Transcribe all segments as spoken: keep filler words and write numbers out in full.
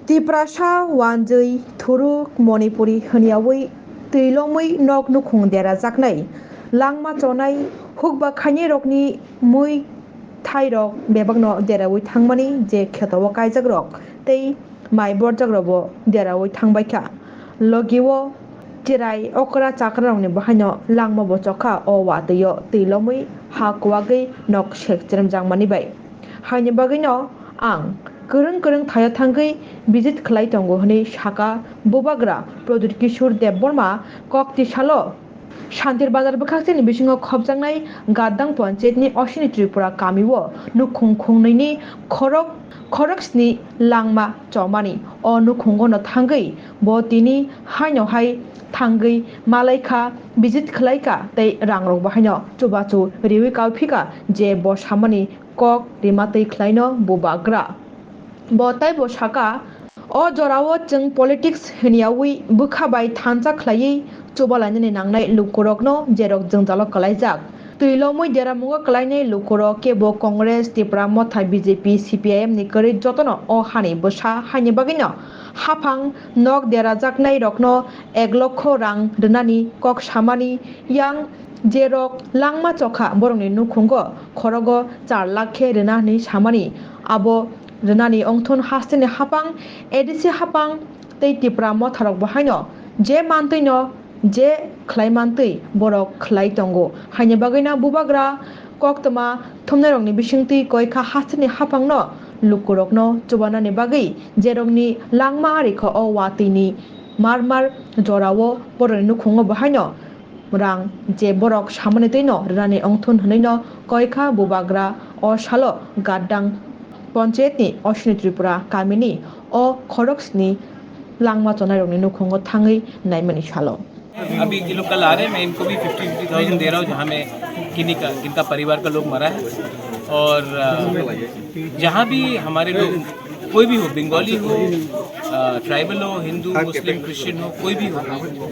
Tiprasa wanjwi thuruk Manipuri hwnyawi twi lomwi nok nukhung derajaknai, langma chonai, hukba khainairokni mui thairok bebakno derawi thangmani je kheto-o kaijakrok tei mai borjakrokbo derawi thangbaikha. Logi-o chwrai okra chakrarokni bahaino langmabo chokha o watwi-o twi lomwi ha kuwagwi nok sek cheremjakmani bai. Haini bagwino ang kwrwng kwrwng thaio thangwi visit khlai tongo hwnwi sakha Bubagra Pradyut Kishore Debbarma kok tisalo. Shantir Bazar bwkhaksini bisingo khopjaknai Gaddang Panchayatni Ashwini Tripura kamio nukhung khungnwini khorok khorok sni langma chomani. O nukhungono thangwi bo tini haino hai thangwi malaikha, visit khlaikha tei rangrokbo haino chubachu riwi kauphikha je bo samani kok rima twi khlaino Bubagra. Bo taibo sakha, o jorao chwng politics hwnyawi bwkha bai thansa khlaiwi chubalainani nangnai lukurokno jerok jwngjalo kwlaijak. Twi lomwi deramungo kwlainai lukurok kebo Congress, Tipra Motha, B J P, C P I M ni kwrwi jotono o hani bwsa haini bagwino haphang nok derajaknairokno ek lokho rang rwnani kok samani yang jerok langma chokha borokni nukhungo khorogo char lakh khe rwna hwnwi samani. Abo rwnani ongthon hasteni haphang, A D C haphang tei Tipra motharokbo haino je mantwino je khlai mantwi borok khlai tongo. Haini bagwino Bubagra koktwma thumnairokni bisingtwi koikha hasteni haphangno lukurokno chubanani bagwi jerokni langma arikha o watwini mar mar jorao borokni nukhungo bo haino rang je borok samani twino rwnani ongthon hwnwino koikha Bubagra o salo Gaddang Panchayatni Ashwini Tripura kamini o khorok sni langma chonairokni nukhungo thangwi naimani salo. अभी ये लोग कल आ रहे हैं, मैं इनको भी fifty fifty thousand दे रहा हूँ, जहाँ में किन्हीं का, किनका परिवार का लोग मरा है। और अ, जहाँ भी हमारे लोग, कोई भी हो, बंगाली हो, ट्राइबल हो, हिंदू, मुस्लिम, क्रिश्चियन हो, कोई भी हो,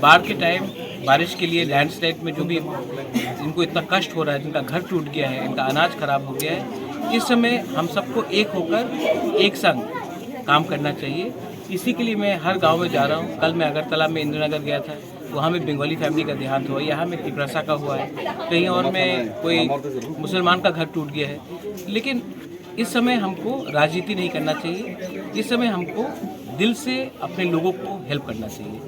बाढ़ के टाइम बारिश के लिए, लैंडस्लाइड में जो भी जिनको इतना कष्ट हो रहा है, जिनका घर टूट गया है, इनका अनाज खराब हो गया है, इस समय हम सबको एक होकर एक संग काम करना चाहिए। इसी के लिए मैं हर गांव में जा रहा हूँ। कल मैं अगरतला में इंदिरानगर गया था, वहाँ में बंगाली फैमिली का देहांत हुआ, यहाँ में तिपरासा का हुआ है, कहीं और में कोई मुसलमान का घर टूट गया है। लेकिन इस समय हमको राजनीति नहीं करना चाहिए, इस समय हमको दिल से अपने लोगों को हेल्प करना चाहिए।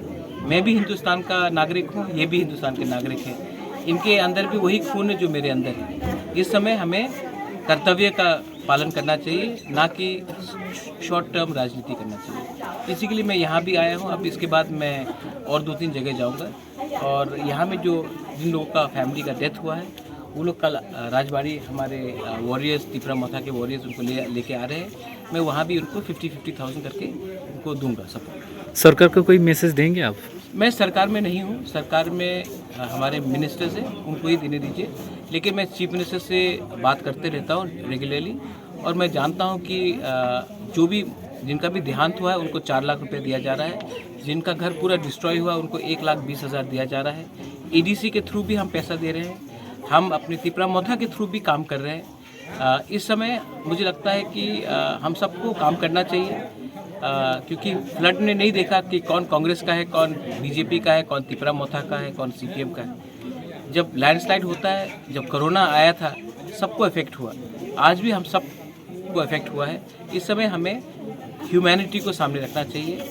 मैं भी हिंदुस्तान का नागरिक हूँ, ये भी हिंदुस्तान के नागरिक हैं। इनके अंदर भी वही खून है जो मेरे अंदर है। इस समय हमें कर्तव्य का पालन करना चाहिए, ना कि शॉर्ट टर्म राजनीति करना चाहिए। इसी के लिए मैं यहाँ भी आया हूँ। अब इसके बाद मैं और दो तीन जगह जाऊँगा। और यहाँ में जो, जिन लोगों का फैमिली का डेथ हुआ है, वो लोग कल, अ, राजबाड़ी हमारे, अ, वॉरियर्स, तिपरा मोथा के वॉरियर्स उनको ले, लेके आ रहे हैं। मैं वहाँ भी उनको फिफ्टी फिफ्टी थाउजेंड करके उनको दूंगा सपोर्ट। सरकार को कोई मैसेज देंगे आप? मैं सरकार में नहीं हूँ, सरकार में, अ, हमारे मिनिस्टर्स हैं, उनको ही देने दीजिए। लेकिन मैं चीफ मिनिस्टर से बात करते रहता हूँ रेगुलरली, और मैं जानता हूँ कि, अ, जो भी, जिनका भी देहांत हुआ है, उनको चार लाख रुपए दिया जा रहा है। जिनका घर पूरा डिस्ट्रॉय हुआ, उनको एक लाख बीस हज़ार दिया जा रहा है। ईडीसी के थ्रू भी हम पैसा दे रहे हैं। हम अपने तिपरा मोथा के थ्रू भी काम कर रहे हैं। अ, इस समय मुझे लगता है कि, अ, हम सबको काम करना चाहिए, अ, क्योंकि फ्लड ने नहीं देखा कि कौन कांग्रेस का है, कौन बीजेपी का है, कौन तिपरा मोथा का है, कौन सीपीएम का है। जब लैंडस्लाइड होता है, जब कोरोना आया था, सबको इफेक्ट हुआ। आज भी हम सबको इफेक्ट हुआ है। इस समय हमें ह्यूमैनिटी को सामने रखना चाहिए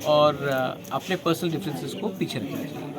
और, अ, अपने पर्सनल डिफरेंसेस को पीछे रखना चाहिए।